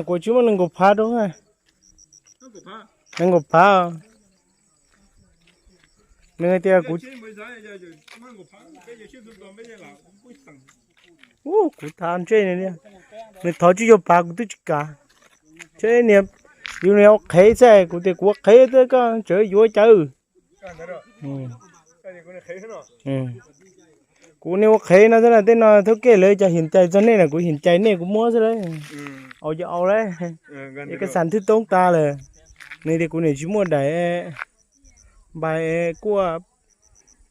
Kuv tsis muaj nees nkaum phav rau. Nees nkaum phav. Nws tias kuv, kuv thov ntsej nws, nws thov tsib caug phav kuv twb tsis kam. Ntshe niag, yus niag ua qhev xwb, kuv tias kuv ua qhev xwb koj tseem yuav cas. Kuv niag ua qhev no xwb na, tej no thawj kej lawv cov hiam cai txog nej na, kuv hiam cai nej kuv muab xwb lauj. Au ces au lauj. Es koj xav thwb toob tas lawm. Nws tias kuv niam tsis muaj daim npais kuaj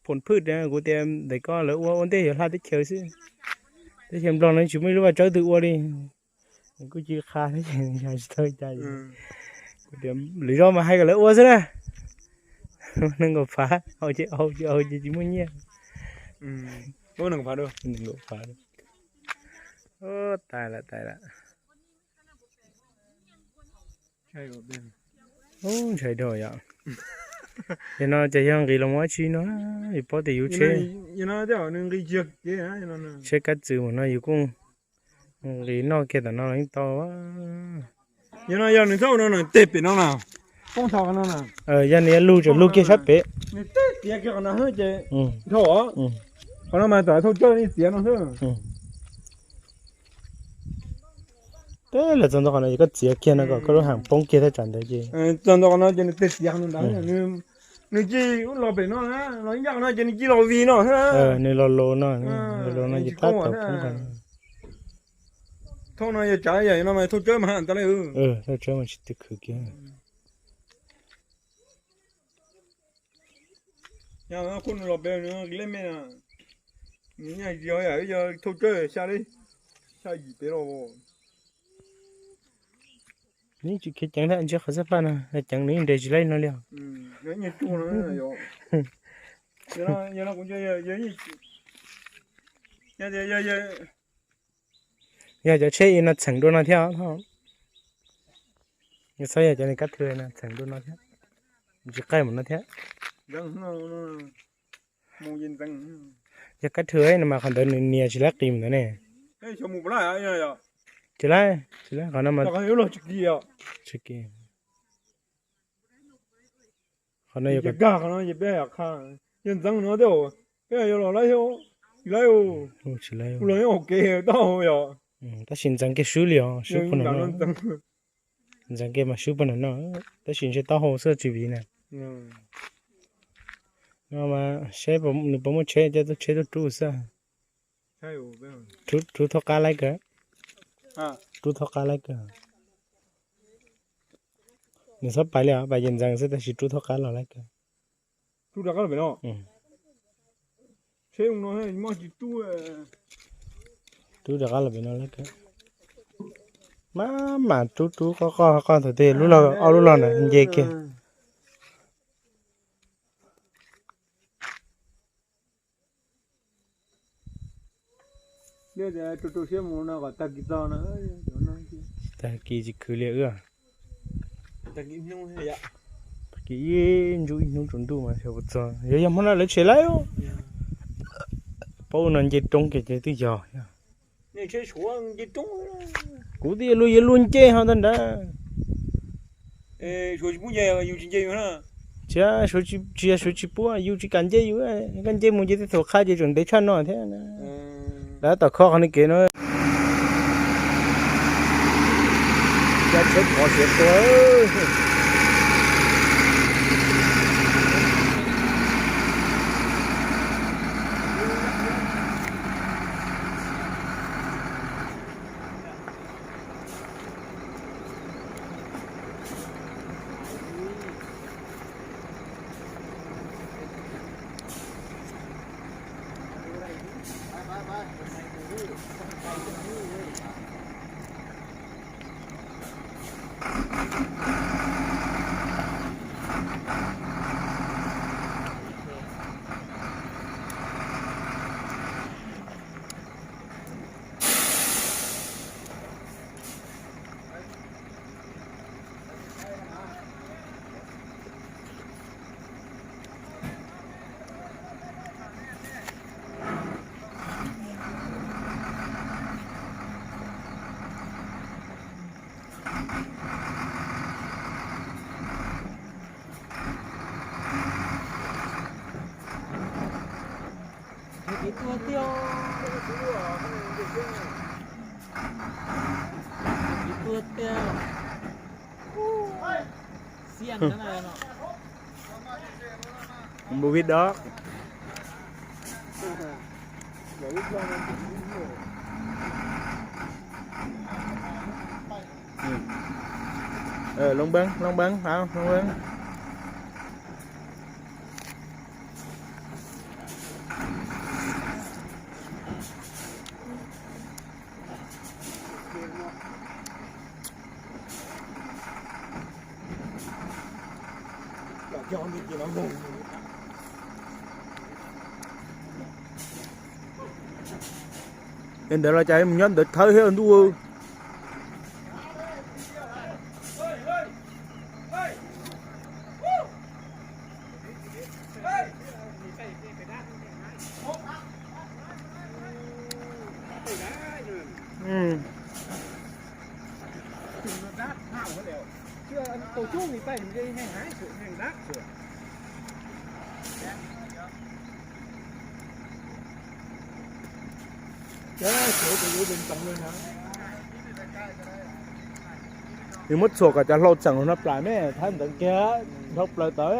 phoom phwj, kuv tias ntawm koj lawv ua ua ntej yuav hla teb chaws xwb. Teb chaws Nplog no tsis muaj ib lub vaj tsawb twg ua li. Kuj cia qha thiab ces yog tsis tau cas. Kuv tias lwm zaus mas hais kom lawv ua xwb na. Nees nkaum phav, au ces au ces au ces tsis muaj nyiaj. Nees nkaum phav. Tab lam tab lam. Ntshai dhau yom. Yog no ces yog nqis los mus dab tsi no, yus paub tias yus tsheb, tsheb kab txwm mus no yus kuj nqis noj kiag tom no los yeej tau. Yog no yog nws txhob ua no no teg pem no na, poob tho no na. Yog nws yuav lug tseem lug kiag sab pem. Nws teg tiav kiag qhov no xwb ces dhau. Qhov no mas tam thauj cawj txiav no xwb. Teb lawm txog nto qhov no ces koj txiav kiag no kom koj lub ham poob kiag thaj tsam ntawd ces. Txog nto qhov no ces nws teg tiav qhov ntawd, nws cia los pem no na, los ncaj qhov no ces nws cia los vig no xwb. Nws los los no, los los no ces tab tom poob qhov no. Thauj no yog tsav yam no mas thauj tsawb mas ha tas li. Thauj tsawb mas tsis tus khwv kiag. Yog kuj nws los pem nws nqis lej me na, nws yeej yog yam yog thauj tsawb xya lej, xya yim pem los. Nws tsis khiav ceev thiab, ntsib qhov xab paj no ceev nws yeej nres tsis laib no li os. Yog cov tsheb no txheem dua no thiab. Nws txhob yog cov niag kab thw no txheem dua no thiab, tsis qaij mus no thiab. Yog kab thw no mas qhov ntawd nws nias tsis laib qis mus ntawd ne. Tsis laib, tsis laib qhov no mas. Tsis kiv. Qhov no yog, yog ntxeev no thiab, peb yuav los laib thiab, tsis laib, tsis laib, los yeej ua kev taub hau yog. Tab sis ntxeev kiag swb li os, swb puag nram no. Ntxeev kiag mas swb puag nram no, tab sis ntshe taub hau xwb tsis viv na. No mas seb nws puas muaj tsheb coj tsheb tuaj rub xwb. Rub thaub qab laib kawg. Rub thaub qab laib kawg. Nws txhob pais li os, pais ces ntxeev xwb tab sis rub thaub qab los laib kawg. Rub rov qab los pem no laib kawg. Maj mam rub rub qoj qoj qoj thaum twg lub log ob lub log ntawd nce kiag. Tag kis tsis khwv li wb. Tag kis ib ntsuj ib hnub tsaus ntuj mas xyov puas txog, yog yog hmo no lawv tshem laib. Paub no nce roob kiag ces twb yog. Kuv twb yuav luag yuav luag nce ho ntag nrad. Tsis yog suav tsis pub, yus tsis kam nce yus, koj nce mus ces tej thaum qha ces tseem ntev tshaj no thiab. Lawv tom kho qhov no kev no. Cab tsheb phov siav tua. Tua tiag. Tua tiag. Npau vij đó. Lông bóng, lông bóng, hả? Lông bóng. Ntawd los cas mus nyob ntawd thawb thiab ntuj. Nws muab txhuam kom cov hlau txeem no plam me thawb ntawd kiag, dhau plaws tod.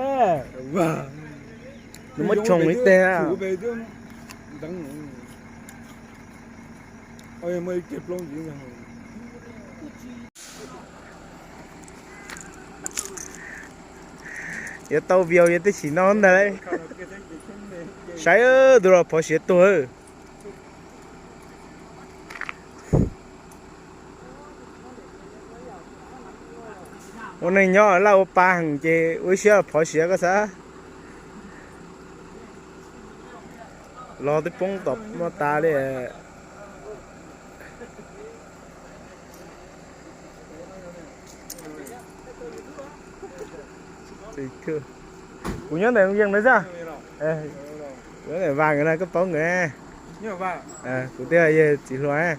Nws muab tshoov li teg. Yuav tau vias yog tib si no ntag. Saib tus los phov siav tuag. Ua neeg nyob laj ua pa heem ces ua ib siab phov siav koj xav. Los twb poob tom no tas li. Kuv nyob ntawm yees ntawd xwb. Kuv ntawm Vas nkawd no koj paub nkawd. Kuv twb yog txiv hluas.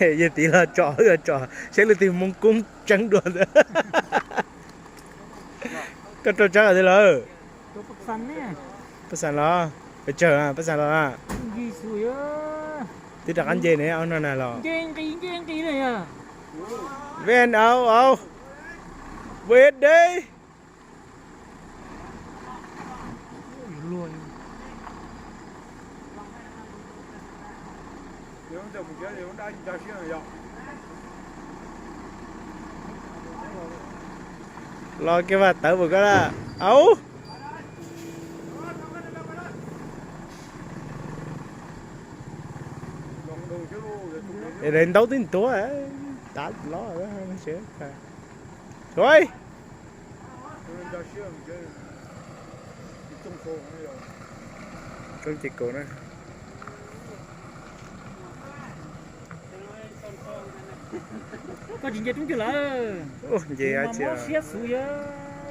Yawg txiv los tsom los tsom saib leej twg muaj koob tseeb dua ntawd. Koj rau tseeb tiag lawm. Paj Xas los, pes tsawg, Paj Xas los. Twb rov qab nce ne, no na los. Ven au au. Ven dej. Los kiag Vaj tawv pam koj lawm. Au. Es daim ntaub twb ntuav, tav los. Ua, koob ces kaus na. Koj tsis nce roob twg lawm? Nce,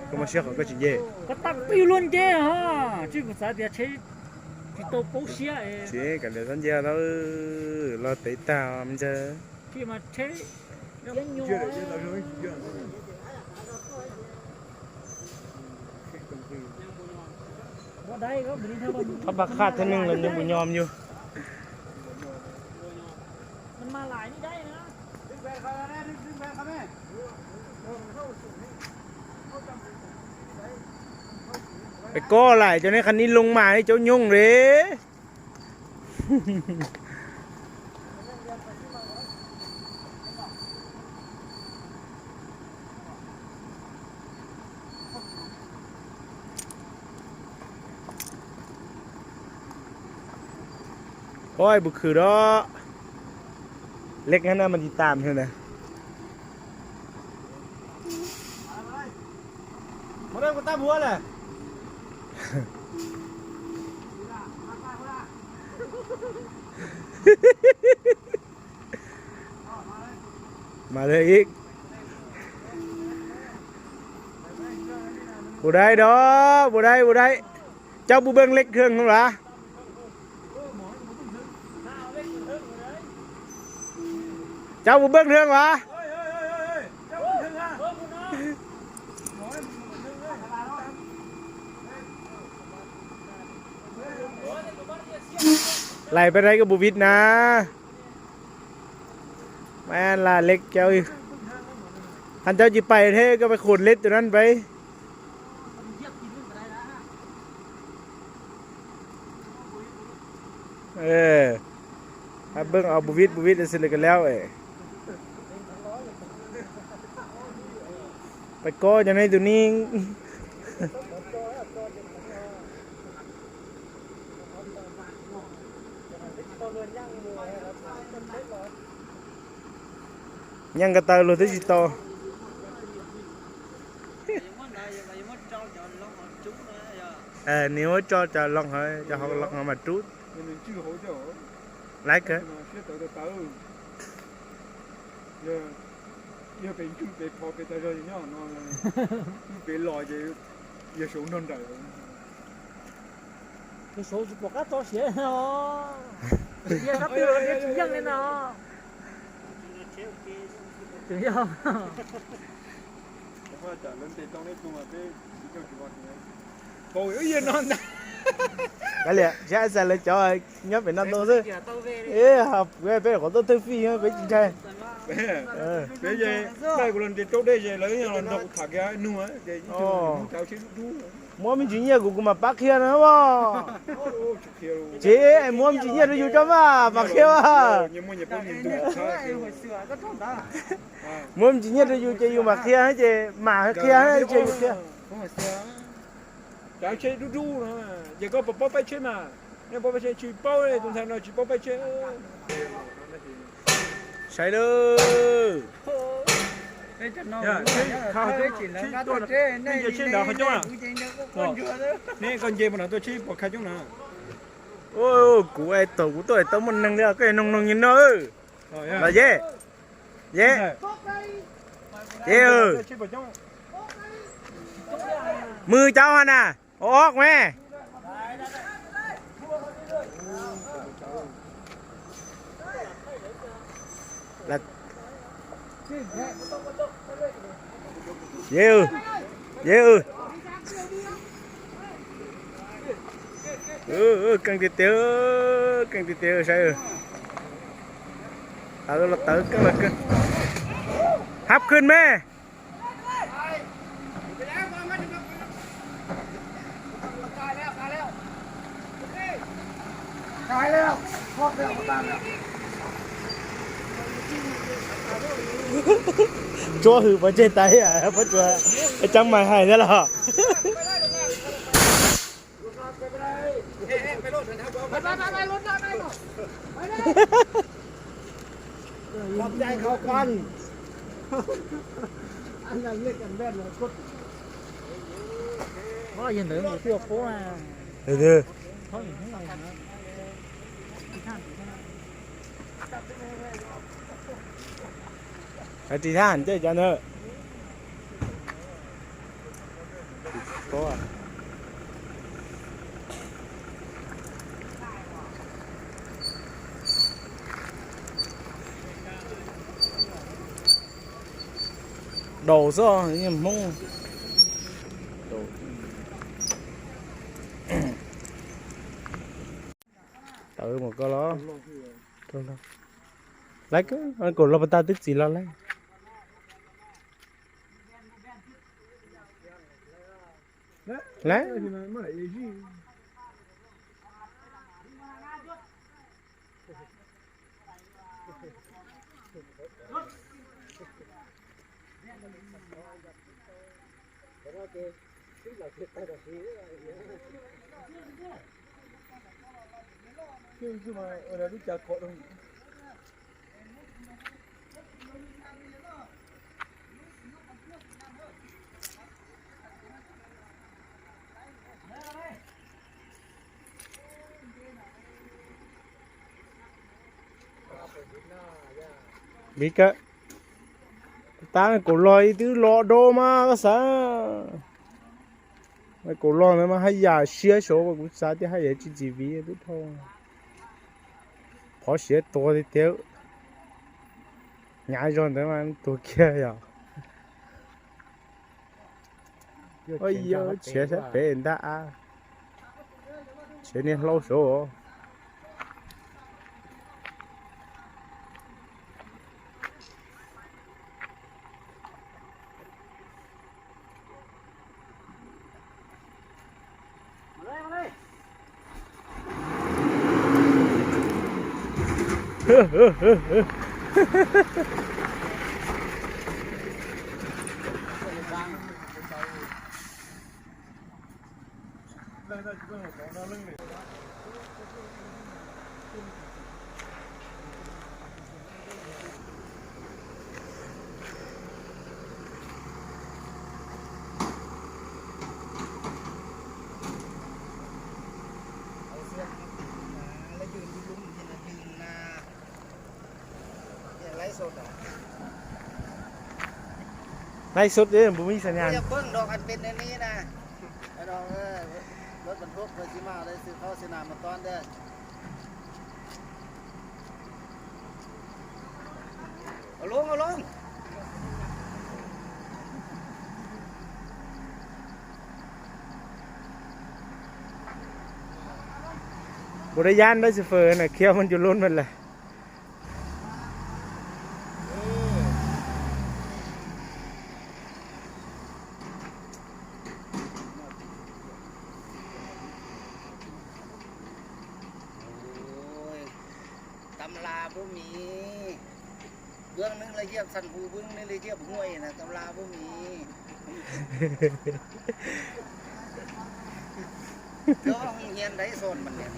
koj muaj siab qhov koj tsis nce. Koj tau pib luag nce ho, tsis kuv xav tias tsheb tsis tau paub siab. Tsis kam tias txhob nce tau, los tev tag me ntxawg. Thab pab qhaj thiab neeg los nws puas nyom yus. Es koj laim cov nej qha ni loo mas ib cov nyoog li. Oj, puas khwm da. Lej na mas tis tam na. Mas ib, puas dai da, puas dai, puas dai. Cov puas beej lej kawg los? Cháu bu bơ̆ng hương hả? Lais peb rau koj bu vit na. Mas la lek cov, qhov cov tsis pais thiab koj pais khuam leb tus nan peb. Bơ̆ng au bu vit bu vit xws li koj laub. Pais koj cov nej tus ni. Nyeej ko taw luag twb tsis tau. Nws muab tso cov loo, cov hauv loo mas rub. Laiv kawg. Yog pem ntsuj pem phom pem tas zog nyob no, ntsuj pem los ces yog saud nrog nraim. Saud tsis pom qab tso siav no, yog sab twg los tsis yeej li no. Tseem yog. Kav liam, saib xav lawv cov nyob pem no ntau xwb. Peb qhov tuaj thwj fij peb tsis ntshai. Peb, kuv los nres rau dej es lawv los nrog kuv tham kiag nug ces muab me ntsis nyiaj kuv kuv mam pab qhia no os. Tsis, muab me ntsis nyiaj rau yus tso mas mam qhia. Muab me ntsis nyiaj rau yus ces yus mam qhia ces mam qhia ces yus qhia. Cov tsheb dub dub no, ces koj puas paub paib tsheb mas? Nej paub paib tsheb? Tsis paub, tus ntxhais no tsis paub paib tsheb. Saib lawm. Nej yog tsheb nrad qhov coob na. Nej koj nce mus nrad tuaj tsheb pom kha coob na. Kuv es thaum kuv tuaj tau muaj neeg li, koj noog noog nyias no. Los ye, ye, ye. Mws cov na, ob me. Ye, ye. Keej tiag tiag, keej tiag tiag saib. Tawv los tawv, keej los keej. Hab khwj me. Tsuab hwm pov tseg tas, pov tsuas cov mas hais thiab los. Hais ris thab coj cov ntawd. Daus xwb, Hmoob. Tawv mus ko los. Laiv, kaum los pas tag twb txim los laiv. Laiv. Vim kawg, tab kaum los ib twb los do mas koj xav. Kaum los ntawd mas haj yam siab saud, kuv xav tias haj yam tsis txi viv twb dhau. Qhov siav tuag tiag tiag. Hnyav zog ntawd mas tuag kiag yog. Ua yog tshiav sab pem ntab ab, tshiav niag hlau saud. Laij sut puas muaj ib xas nyas. รถบรรทุก เพิ่นสิมาได้ซื้อข้าวซื้อน้ำมาต้อนเด้อ เอาลง เอาลง Bus dab yab dab xi fws na khiav mus ncu lub mas lawm. Tam las puab miv, vwj nwg le hiab xan hu, vwj nwg le hiab huaj na, tam las puab miv. Cov hoo hiav daiv xon mas niam.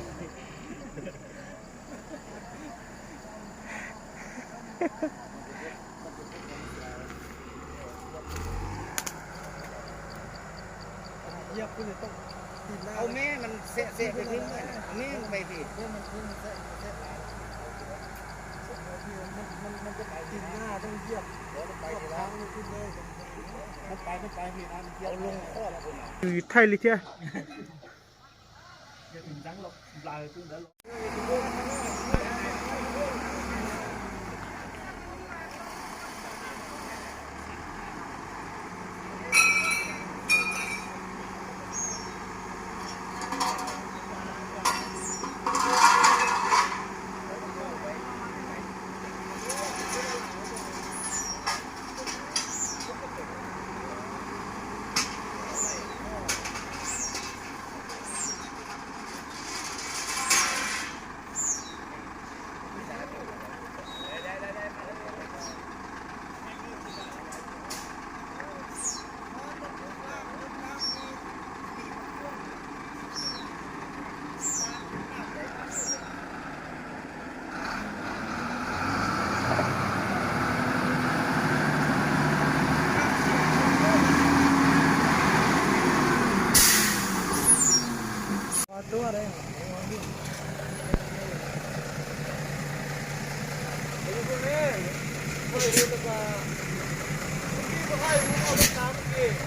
Au me mas xev xev pem phim, au me mas pem phim. Thaij li thiab.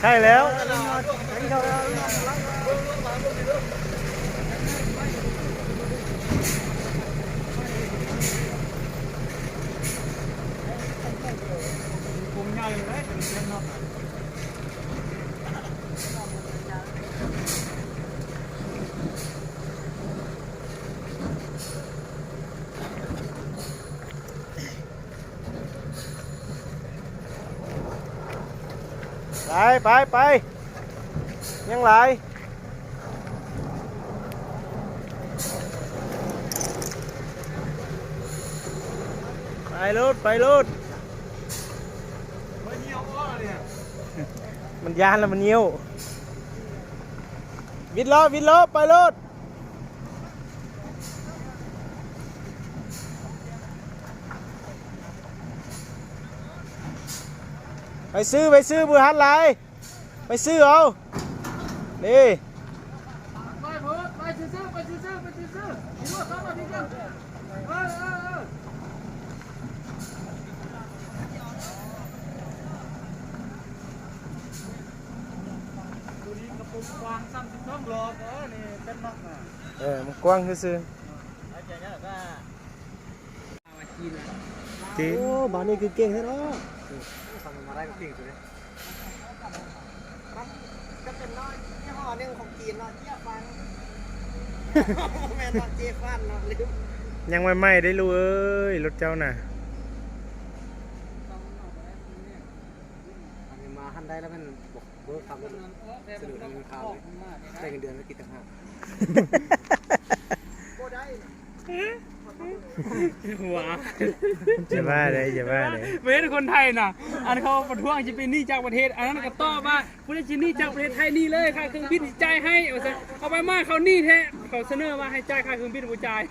Thaij lawm. Lais, pais, pais. Yeej lais. Pais lawm, pais lawm. Mas yog los mas nyiav. Vij los, vij los, pais lawm. Pais xwb, pais xwb, pw hab lais. Pais xwb os. Li. Mus kuaag xwb xwb. Ces ยังใหม่ๆ ได้ลูกเอ้ย รถเจ้าน่ะ ว้า อย่าว่าเลย อย่าว่าเลย บ่เห็นคนไทยน่ะ อันเขาประท้วงจะไปหนีจากประเทศ อันนั้นก็ตอบว่า ผู้ใดจะหนีจากประเทศไทยหนีเลย ค่าเครื่องบินจ่ายให้ ว่าซั่น เอาไปมาเขาหนีแท้ เขาเสนอว่าให้จ่ายค่าเครื่องบิน บ่จ่าย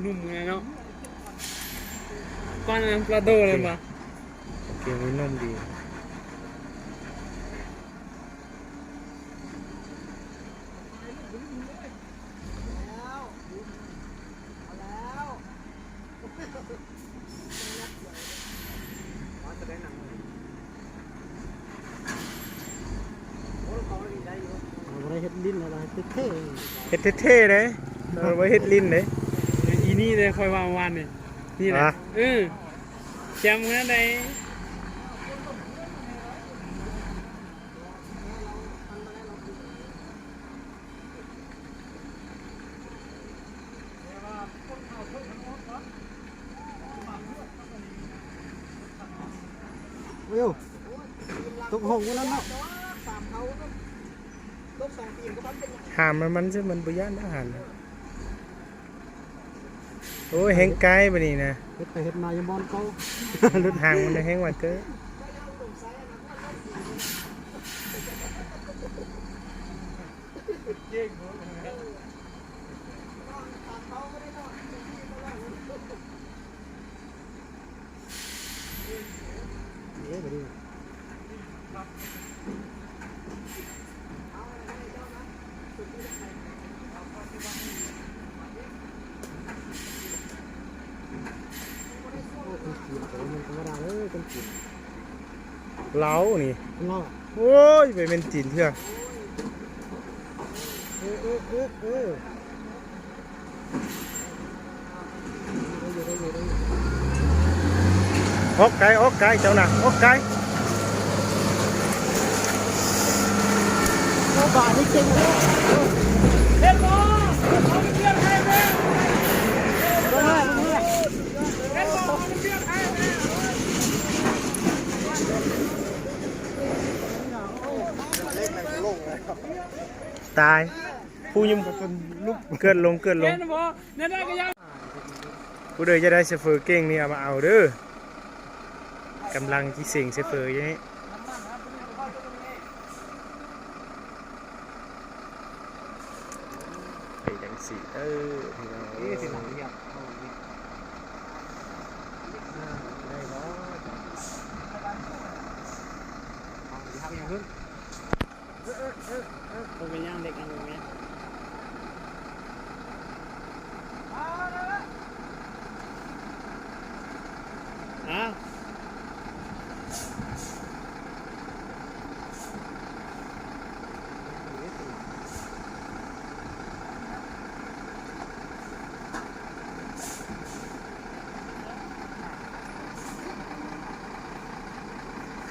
นุ่มเลยเนาะ ก้อนนั้นปลาโดเลยมา เก่งไว้นุ่มดี บ่ได้เฮ็ดลิ้นอะไร เฮ็ดเท่ๆ เฮ็ดเท่ๆ เลย บ่ได้เฮ็ดลิ้นเลย อีนี่เลย คอยว่าวันนี่ นี่แหละ อ่ะ เออ แชมป์ขนาดไหน โอ้ย ตกห้องวันนั้นเนาะ หามมัน มันจะ มันบ่ย่านอาหาร โอ้ย แฮงไกลปะนี่นะ เฮ็ดไปเฮ็ดมายังบอลเก่า หลุดห่างมันได้แฮงกว่าเกิน คนจีนแต่ว่ามันธรรมดาเลยคนจีน เล้านี่ เนาะ โอ้ย ไปเป็นจีนเถื่อ เออเออเออเออ ออกไกล ออกไกล เจ้าน่ะ ออกไกล โอ้ บาทนี่เก่งเลย ตาย ผู้ยัง เกิดลง เกิดลง ผู้ใดจะได้โชเฟอร์เก่งนี่เอามาเอาเด้อ กำลังที่เสียงโชเฟอร์อยู่นี่ เป็นจังสิ เออ พี่น้อง เอ้ย สิหลังเรียบ ได้บ่ เอาสิครับ ยังขึ้น บ่เป็นหยัง เหล็กอันนี้ ฮะ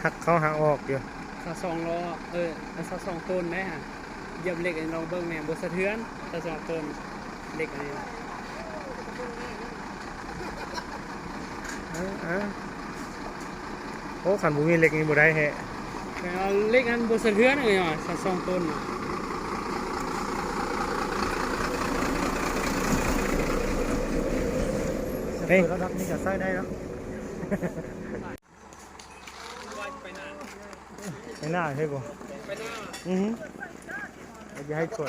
หักเข้าหักออกอยู่ ซาวสองล้อ เออ ซาวสองต้นได้ฮะ เหยียบเหล็กอันนี้ลองเบิ่งแหน่ บ่สะเทือน ซาวสองต้น เหล็กอันนี้ เอ้า เอ้า โอ้ คันบ่มีเหล็กนี่บ่ได้แท้ แปลว่าเหล็กอันบ่สะเทือนเลยว่ะ ซาวสองต้นน่ะ เฮ้ย ระดับนี้ก็ใช้ได้แล้ว ไปหน้าใช่ปะ ไปหน้า อือฮึ เราจะให้กด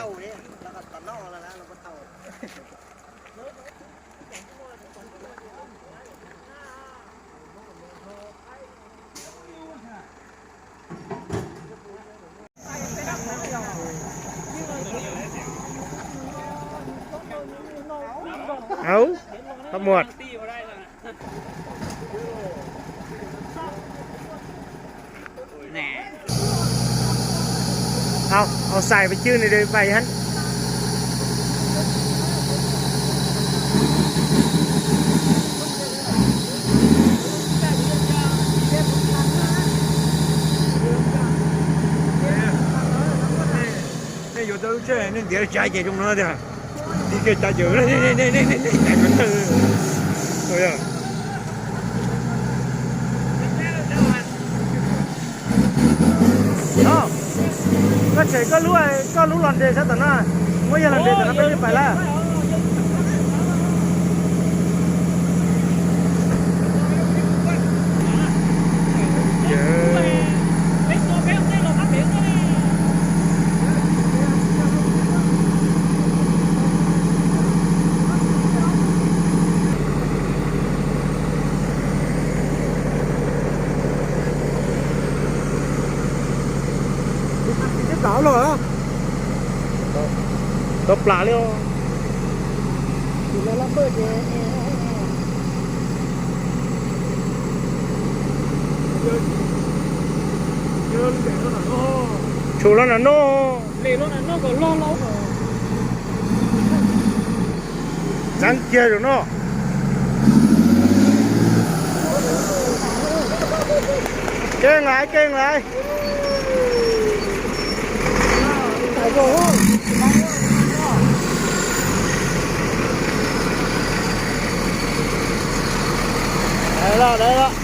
เ Au, tau muaj. Au, au xais pais cwj nws pais hab. Nej yuav tau lub tsheb nej ntiav tsav ces zoo no tiag. Ntiav tsav ces nej, nej, nej, nej, nej, nej. Koj tshem koj lub, koj lub los nres sab tom no, muab yog los nres tom no peb li pais lawm. Tib plam los, tau plam li os. Tshum los nram no. Txeev kiag zaum no. Keej lawm, keej lawm. Dai los, dai los.